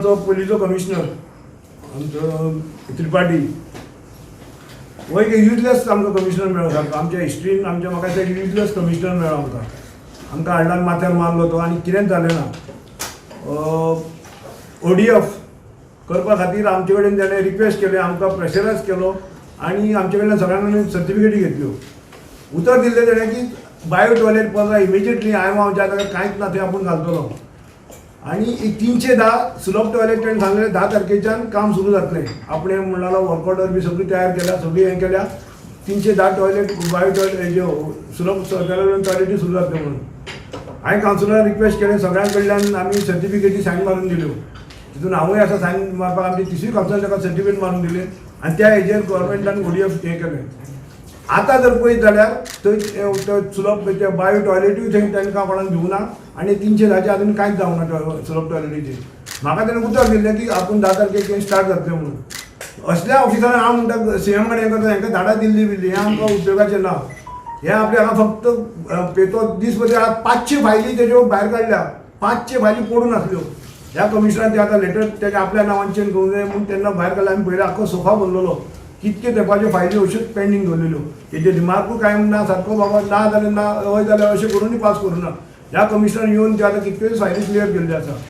तो पयलींचो कमिशनर आमचो त्रिपाठी हो एक युजलेस आमकां कमिशनर मेळ्ळो सारको. आमच्या हिस्ट्रीन आमच्या म्हाका दिसता युजलेस कमिशनर मेळ्ळो आमकां. आमकां हाडला आनी माथ्यार मारलो तो आनी कितेंच जालें ना. ओडीएफ करपा खातीर आमचे कडेन ताणें रिक्वेस्ट केलें, आमकां प्रेशरायज केलो आनी आमचे कडल्यान सगळ्यां कडेन सर्टिफिकेटी घेतल्यो. उतर दिल्लें ताणें की बायो टॉयलेट 15 इमिजिएटली हांवें हांव ज्या जाग्यार कांयच ना थंय आपूण घालतलो. आनी एक 310 सुलभ टॉयलेट ताणें सांगलें 10 तारखेच्यान काम सुरू जातलें. आपणें म्हणलें वर्क ऑर्डर बी सगळी तयार केल्या, सगळी हें केल्या, 310 टॉयलेट बायो टॉयलेट हेज्यो सुलभ टॉयलेटी सुरू जातल्यो म्हणून. हांवें कावन्सिलराक रिक्वेस्ट केलें, सगळ्यां कडल्यान आमी सर्टिफिकेटी सायन मारून दिल्यो. तितून हांवूय आसा सायन मारपाक. आमचे तिसूय कावन्सिलर ताका सर्टिफिकेट मारून दिले आनी त्या हेजेर गव्हर्मेंटान ओडीएफ हें केलें. आतां जर पळयत जाल्यार थंय ते सुलभ ते बायो टॉयलेटूय थंय तांकां कोणाक दिवना आनी 310चे अजून कांयच जावना सुलभ टॉयलेटीचेर. म्हाका ताणें उतर दिल्लें की आपूण 10 तारखेक स्टार्ट जातलें म्हणून. असल्या ऑफिसरांक हांव म्हणटा सीएम कडेन हें करता, हांकां धाडा दिल्ली बिल्ली. हें आमकां उपयोगाचें ना. हें आपल्या हांगा फक्त पेतो दीस मध्ये आज 500 फायली तेज्यो भायर काडल्या. 500 फायली पडून आसल्यो. ह्या कमिशनरान ते आतां लेटर तेज्या आपल्या नांवान चेंज करूंक जाय म्हूण तेन्ना भायर काडल्या. आमी पयलें आख्खो सोफा भरलेलो, कितके तेंपाच्यो फायली अश्योच पेंडींग दवरलेल्यो. तेजे रिमार्कूय कांय ना सारको बाबा, ना जाल्यार ना, हय जाल्यार अशें करूनय पास करूं ना. ह्या कमिशनर येवन ते आतां कितक्योय फायली क्लियर केल्ल्यो आसा.